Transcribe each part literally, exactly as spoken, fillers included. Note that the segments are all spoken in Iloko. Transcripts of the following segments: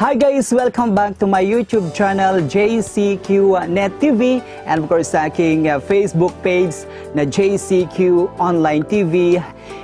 Hi guys! Welcome back to my YouTube channel, J C Q Net T V, and of course sa aking uh, Facebook page na J C Q Online T V.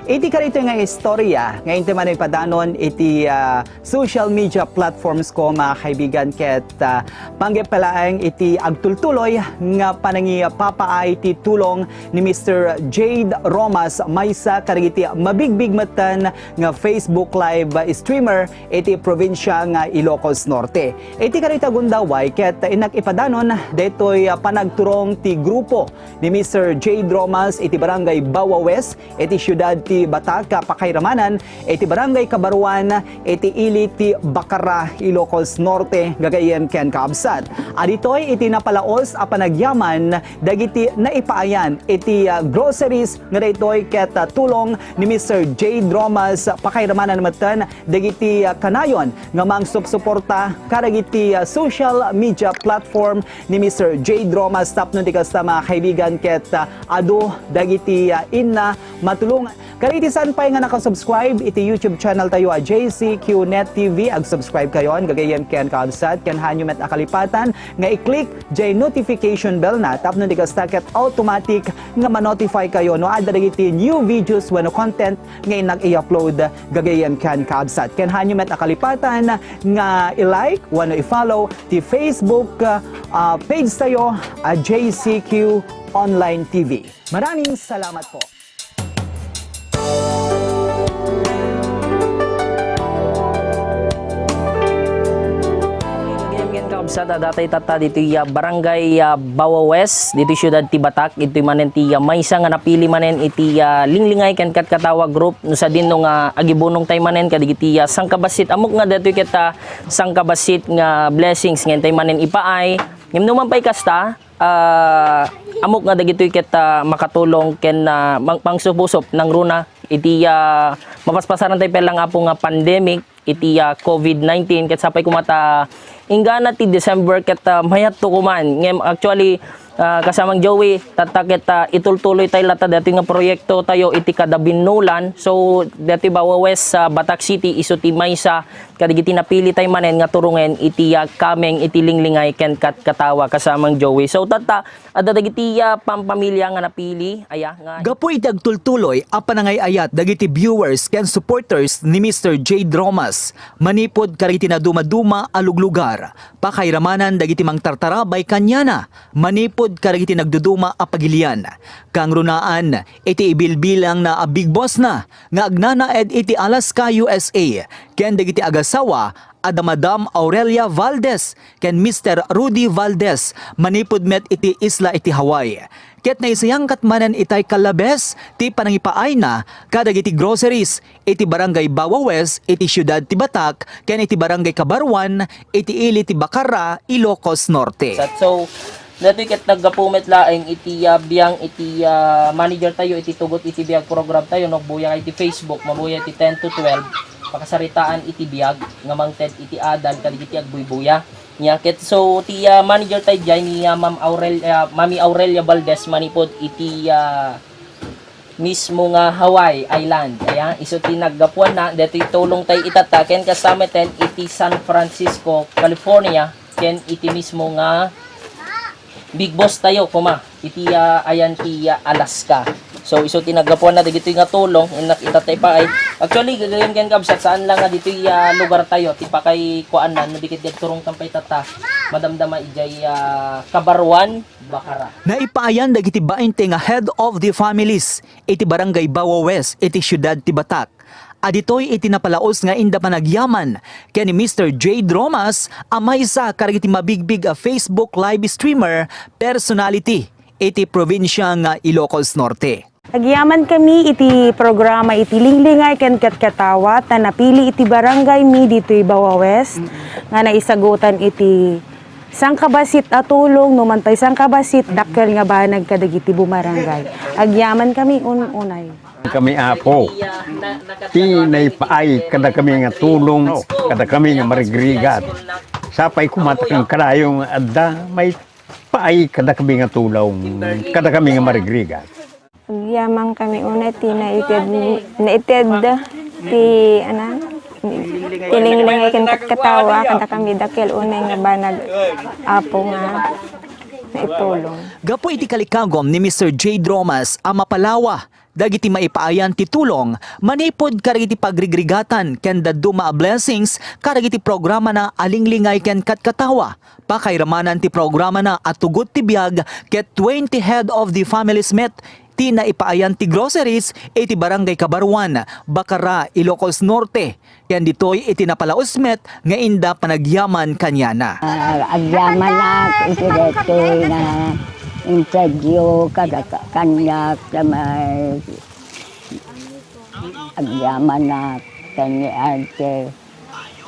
Iti karito nga istorya nga inti man ipadanon iti uh, social media platforms ko, mga kaibigan, ket uh, panggep palaeng iti agtultuloy nga panangipapaay ti tulong ni Mister Jade Romas, maysa kadagiti mabigbig metten nga Facebook Live streamer iti probinsya nga Ilocos Norte. Iti karita gundaway ket innak ipadanon daytoy panagturong ti grupo ni Mister Jade Romas iti Barangay Bawa West iti siudad ti Batak, pakairamanan iti Barangay Kabaruan iti ili ti Bacara, Ilocos Norte, gagayyem ken kaabsat. Aditoy iti napalaos a panagyaman dagiti naipaayan iti ah, groceries nga daytoy ket ah, tulong ni Mister Jade Romas, pakairamanan metten dagiti ah, kanayon nga mangsupsuporta kadagiti ah, social media platform ni Mister Jade Romas tapno di kasta, mga kaibigan, ket ah, adu dagiti ah, inna matulong. Kadagiti saan pay nga nakasubscribe iti YouTube channel tayo a J C Q Net T V, ag-subscribe kayon, gagayyem ken kaabsat, ken hanyo met a kalipatan nga i-click jay notification bell na tapno di kasta ket automatic nga ma-notify kayo no adda dagiti new videos wenno content nga innak i-upload, gagayyem ken kaabsat. Ken hanyo met a kalipatan nga i-like wenno i-follow ti Facebook ah, page tayo a J C Q Online T V. Maraming salamat po. Again, again, kaabsat, ah, datoy tatta ditoy ah, Barangay ah, Bawa West, ditoy siudad ti Batak, itoy manen ti ah, maysa nga napili manen iti ah, Linglingay ken Katkatawa Group, no sadino nga agibunong tay manen kadagiti ah, sangkabassit, ammok nga datoy ket ah, sangkabassit nga blessings nga intay manen ipaay. Ngem no man pay kasta, ah, ammok nga dagitoy ket ah, makatulong ken ah, mang-, mangsupsupo nangruna iti ah, mapaspasaran tay pay lang, Apo, nga pandemic iti ah, covid nineteen ket sapay koma ta inggana ti December ket ah, mayatto koman. Ngem actually, ah, kasamang Joey, tatta ket ah, itultuloy tay latta daytoy nga proyekto tayo iti kada binnolan. So, daytoy Bawa West sa Batak City isu ti maysa kadagiti napili tay manen nga turongen iti ah, kameng iti Linglingay ken Katkatawa, kasamang Joey. So, tatta, adda dagiti ah, pampamilya nga napili, aya, nga Gapu iti agtultuloy a panangay-ayat dagiti viewers ken supporters ni Mister Jade Romas manipud kadagiti nadumaduma a luglugar, pakairamanan dagiti mangtartarabay kaniana manipud kadagiti nagduduma a pagilian. Kangrunaan iti ibilbilangna a Big Boss na nga agnanaed iti Alaska, U S A, ken dagiti agasawa a da Madam Aurelia Valdez ken Mister Rudy Valdez manipud met iti isla iti Hawaii. Ket naisayangkat manen itay kalabes ti panangipaayna kadagiti groceries iti Barangay Bawa West iti siudad ti Batak ken iti Barangay Kabaruan iti ili ti Bacara, Ilocos Norte. Sat-, so, datoy ket naggapu met laeng iti ah, biang iti ah, manager tayo iti tugot iti biag program tayo, no, buya iti Facebook, mabuya iti ten to twelve, pakasaritaan iti biag nga mangted iti adal kadagiti agbuybuya. Nya ket so ti ah, manager tayo diay ni ah, Ma'am Aurel-, ah, Mami Aurelia Valdez manipud iti ah, mismo nga Hawaii Island. Aya, isu ti naggapuanna, daytoy tulong tayo itatta, ken kasta meten iti San Francisco, California, ken iti mismo nga Big Boss tayo, kuma, iti ah, ayan ti ah, Alaska. So, isu ti naggapuanna dagitoy nga tulong, innak itatta ipaay. Actually, gagayyem ken kabsat, saan lang nga ditoy ah, lugar tayo, ti pakay kuanna, no di ket turong tampay tatta, madamdama ijay ah, Kabaruan, Bacara. Naipaayan dagiti bainte nga head of the families iti Barangay Bawa West iti siudad ti Batak. Aditoy iti napalaos nga inda panagyaman ken ni Mister Jade Romas a maysa kadagiti mabigbig a Facebook live streamer personality iti probinsya nga Ilocos Norte. Agyaman kami iti programa iti Linglingay ken Katkatawa ta napili iti barangay mi ditoy Bawa West nga naisagutan iti sangkabassit a tulong, no man pay sangkabassit, dakkel nga banag kadagiti bumarangay. Agyaman kami un-, unay. Kami, Apo, ti naipaay kadakami nga tulong, kadakami nga marigrigat. Sapay koma ta ken kanayon nga adda maipaay kadakami nga tulong, kadakami nga marigrigat. Agyaman kami unay ti naited, naited ti, ana, Ti linglingay ken katkatawa kadakami, dakkel unay nga banag, Apo, nga naitulong. Gapu iti kalikagum ni Mister J. Dromas a mapalawa dagiti maipaayan ti tulong manipud kadagiti pagrigrigatan ken dadduma a blessings kadagiti programana a linglingay ken katkatawa, pakairamanan ti programana a Tugot ti Biag ket twenty head of the families met ti naipaayan ti groceries iti Barangay Kabaruan, Bacara, Ilocos Norte. Ken ditoy iti napalaus met nga inda panagyaman kaniana. Ah, agyamanak iti daytoy nga interview kada ka-, kaniak, sa may agyamanak ken ni Arte.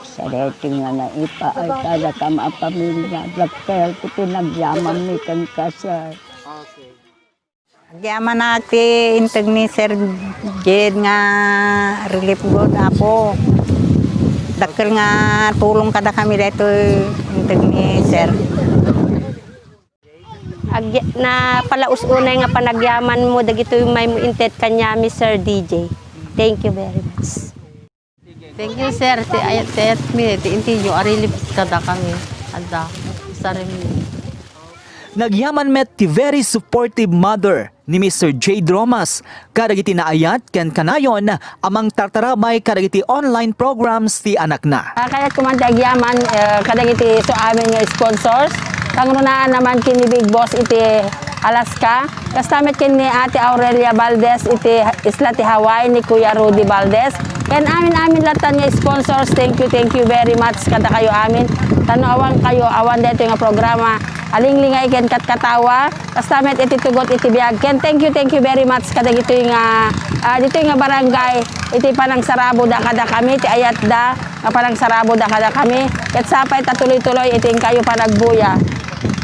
Sa daytoy nga naipaay kada kami a pamilya, dakkel ti pinagyamanmi kenka, sir. Agyamanak ti integ ni Sir Jed nga relief good, Apo. Dakkel nga tulong kadakami daytoy integ ni Sir. Agya-, napalaus unay nga panagyamanmo dagitoy maymo inted kaniami, Sir D J. Thank you very much. Thank you, sir. Ti ayat, ti ayatmi, ti intiyo a relief kadakami. Adda, sarem. Nagyaman met ti very supportive mother ni Mister J. Dromas kadagiti naayat ken kanayon a mangtartarabay kadagiti online programs ti anakna. Ah, kayat ko man ti agyaman, eh, kadagiti isuamin nga sponsors. Kangrunaan naman ken ni Big Boss iti Alaska. Kasta met ken ni Ate Aurelia Valdez iti isla ti Hawaii, ni Kuya Rudy Valdez. Ken amin-amin latan nga sponsors, thank you, thank you very much kadakayo amin. Ta no awan kayo, awan daytoy nga programa, Alinglingay ken Katkatawa. Kasta met iti tugot iti biag. Ken thank you, thank you very much kadagitoy nga, ah, ditoy nga barangay, iti panangsaraboda kadakami, ti ayatda nga panangsaraboda kadakami. Ket sapay ta tuloy-tuloy iti inkayo panagbuya.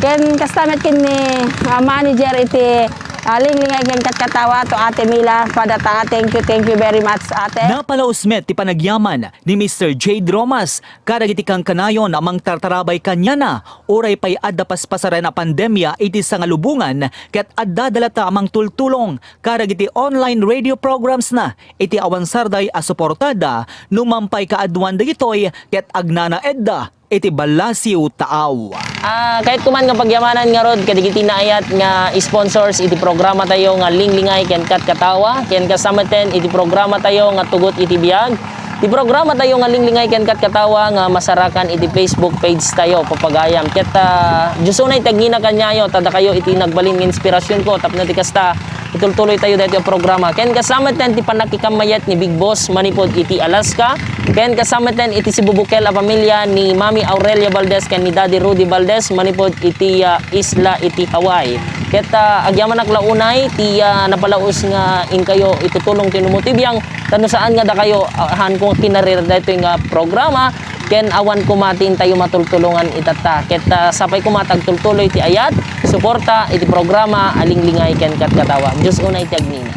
Ken kasta met ken ni, ah, manager iti, ah, Linglingay ken Katkatawa, to Ate Mila Padata. Thank you, thank you very much, Ate. Napalaus met ti panagyaman ni Mister J. Dromas kadagiti kankanayon a mangtartarabay kaniana, uray pay adda paspasaren a pandemia iti sangalubongan, ket adda da latta a mangtultulong kadagiti online radio programsna iti awan sarday a suportada, no mampay kaaduan dagitoy ket agnanaedda iti ballasiw taaw. Ah, kayatko man nga pagyamanan ngarud kadagiti naayat nga sponsors iti programa tayo nga Linglingay ken Katkatawa, ken kasta metten iti programa tayo nga Tugot iti Biag. Ti programa tayo nga Linglingay ken Katkatawa nga masarakan iti Facebook page tayo, papagayam. Ket, ah, Dios unay ti agnina kaniayo, ta dakayo iti nagbalin nga inspirasyon ko, tapno ti kasta, itultuloy tayo daytoy a programa. Ken kasta metten ti pannakikammayat ni Big Boss manipud iti Alaska. Ken kasta metten iti sibubukel a pamilya ni Mami Aurelia Valdez ken ni Daddy Rudy Valdez manipud iti, ah, isla iti Hawaii. Ket, ah, agyamanak la unay ti, ah, napalaus nga inkayo itutulong ti numo ti biang, ta no saan nga dakayo, ah, haan ko nga kinarir daytoy nga programa, ken awan koma ti intayo matultulongan itatta. Ket, ah, sapay koma ta agtultuloy ti ayat, suporta iti programa Alinglingay ken Katkatawa. Dios unay ti agnina.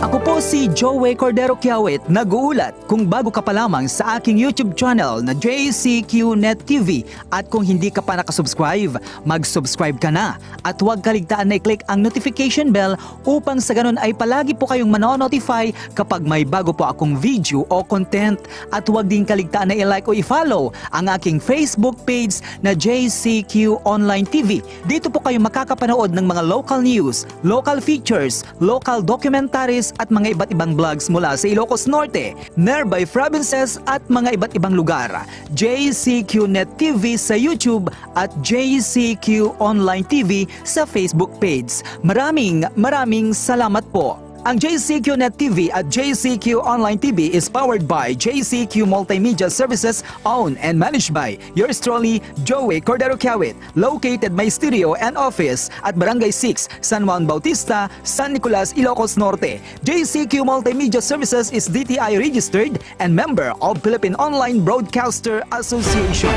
Ako po si Joey Cordero Kiawit, nag-uulat. Kung bago ka pa lamang sa aking YouTube channel na J C Q Net T V at kung hindi ka pa nakasubscribe, mag-subscribe ka na at huwag kaligtaan na i-click ang notification bell upang sa ganun ay palagi po kayong manonotify kapag may bago po akong video o content. At huwag din kaligtaan na i-like o i-follow ang aking Facebook page na J C Q Online T V. Dito po kayo makakapanood ng mga local news, local features, local documentaries at mga iba't ibang vlogs mula sa Ilocos Norte, nearby provinces at mga iba't ibang lugar. J C Q Net T V sa YouTube at J C Q Online T V sa Facebook page. Maraming, maraming salamat po. Ang J C Q Net T V at J C Q Online T V is powered by J C Q Multimedia Services, owned and managed by yours truly, Joey Cordero Kiawit. Located my studio and office at Barangay six, San Juan Bautista, San Nicolas, Ilocos Norte. J C Q Multimedia Services is D T I registered and member of Philippine Online Broadcaster Association.